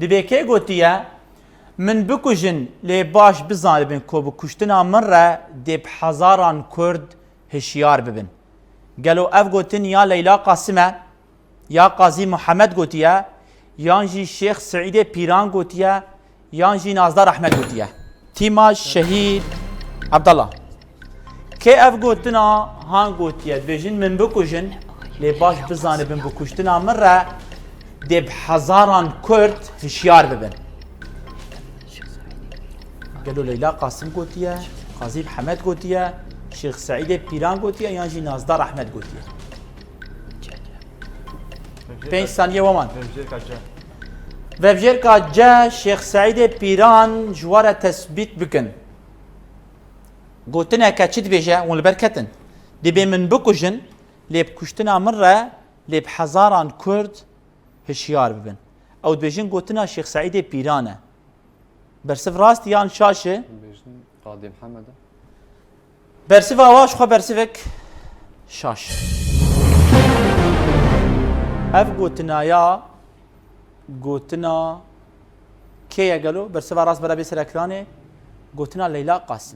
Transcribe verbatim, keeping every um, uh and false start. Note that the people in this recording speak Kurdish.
Dibê kê gotiye, "Min bikujin, lê baş bizanibin ku bi kuştina min re dê bi hezaran Kurd hişyar bibin." Gelo ev gotin ya Leyla Qasim e, ya Qazî Muhammed gotiye, yan jî Şêx Seîdê Pîran gotiye, yan jî Nazdar Ehmed gotiye? Tîma Şehîd Abdallah. Kê ev gotina han gotiye? Dibêjin, "Min bikujin, lê baş bizanibin bi kuştina min re dê bi hezaran Kurd hişyar bibin." Gelo Leyla Qasim gotiye, Qazî Mihemed gotiye, Şêx Seîdê Pîran gotiye, yan jî Nazdar Ehmed gotiye? Pênc saniye weman. Vevjêrka C. Vevjêrka C, Şêx Seîdê Pîran ji we re tesbît bikin. Gotineke çi dibêje? Hûn li ber ketin. "Dibê min bikujin, lê bi kuştina min re lê bi hezaran Kurd hişyar bibin." Ew dibêjin gotina Şêx Seîdê Pîran e. Bersiv rast yan şaş e? Bêjin Qadî Mihemed e. Bersiva wa ji xwe bersivek şaş. Ev gotina ya, gotina kê ye gelo? Bersiva rast bera bê ser ekranê. Gotina Leyla Qasim.